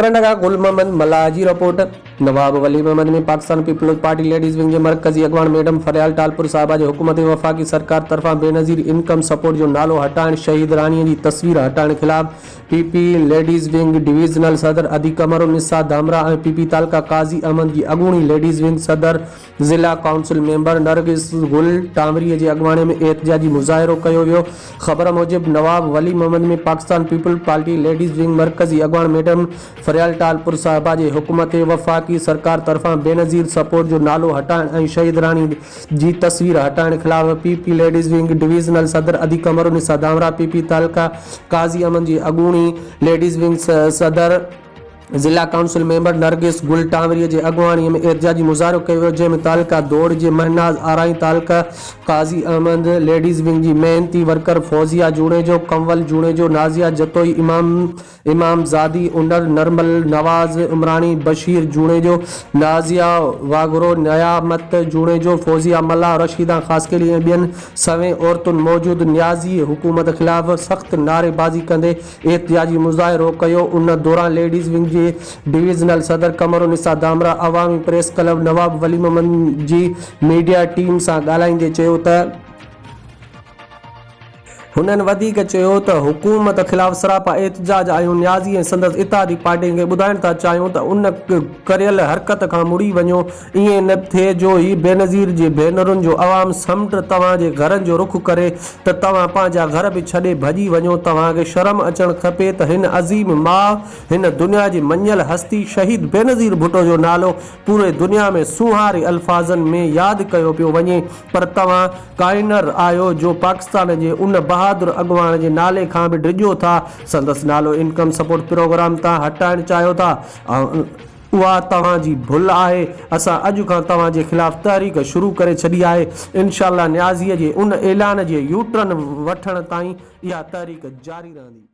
سڪرنڊ کان گل محمد ملاح جي report, Nawab Wali Muhammad ۾ Pakistan Peoples Party ladies wing جي مرڪزي اڳواڻ ميڊم فريال ٽالپر صاحبه جي حڪم تي وفاقي سرڪار طرفان بينظير انڪم سپورٽ جو نالو هٽائڻ شهيد راڻي جي تصوير هٽائڻ خلاف P P ladies wing divisional صدر ادي قمرالنساء ڌامراهه ۽ پي پي تعلقه قاضي احمد جي اڳوڻي ليڊيز ونگ صدر ضلع ڪائونسل ميمبر نرگس گل ٽانوري جي اڳواڻي ۾ احتجاجي مظاهرو ڪيو ويو. خبر موجب Nawab Wali Muhammad ۾ Pakistan Peoples Party ladies wing مرڪزي اڳواڻ ميڊم فريال ٽالپر صاحبه جي حڪم تي وفاقي سرڪار طرفان بينظير سپورٽ جو نالو هٽائڻ ۽ شهيد راڻي جي تصوير هٽائڻ خلاف P P ladies wing divisional صدر ادي قمرالنساء ڌامراهه پي پي تعلقه قاضي احمد جي اڳوڻي ليڊيز ونگ صدر ضلع ڪائونسل ميمبر نرگس گل ٽانوري جي اڳواڻي ۾ احتجاجي مظاهرو ڪيو ويو، جنهن ۾ تعلقه دوڙ جي مهناز آرائين، تعلقه قاضي احمد ليڊيز ونگ جي محنتي ورڪر فوزيه جوڻيجو، ڪنول جوڻيجو، نازيه جتوئي، امام امام زادي انڙ، نرمل نواز عمراڻي، بشير جوڻيجو، نازيه واگهرو، نيامت جوڻيجو، فوزيه ملاح، رشيده خاصخيلي ۽ ٻين سوين عورتن موجود نيازي حڪومت خلاف سخت نعريبازي ڪندي احتجاجي مظاهرو ڪيو ان دوران ليڊيز ونگ جي ڊويزنل صدر قمرالنساء ڌامراهه عوامي پريس ڪلب نواب ولي محمد جي ميڊيا ٽيم سان ڳالهائيندي چيو ته هنن وڌيڪ چيو ته حڪومت خلاف سراپا احتجاج آهيون نيازي ۽ سندس اتحادي پارٽين کي ٻڌائڻ ٿا چاهيون ته ان ڪريل حرڪت کان مڙي وڃو ائين نه ٿئي جو هي بينظير جي ڀينرن جو عوام سمنڊ توهان جي گهرن جو رخ ڪري ته توهان پنهنجا گهر به ڇڏي ڀڄي وڃو توهان کي شرم اچڻ کپي ته هن عظيم ماء هن دنيا جي مڃيل هستي شهيد بينظير ڀٽو جو نالو پوري دنيا ۾ سونهاري الفاظن ۾ ياد ڪيو پيو وڃي پر توهان ڪائنر آهيو جو پاڪستان جي ان بهادر اڳواڻ جي نالي کان به ڊڄو ٿا سندس نالو انڪم سپورٽ پروگرام تان هٽائڻ چاهيو ٿا. اها توهان جي ڀل آهي، اسان اڄ کان توهان جي خلاف تحريڪ شروع ڪري ڇڏي آهي، انشاء الله نيازيء جي ان اعلان جي يوٽرن وٺڻ تائين اها تحريڪ جاري رهندي.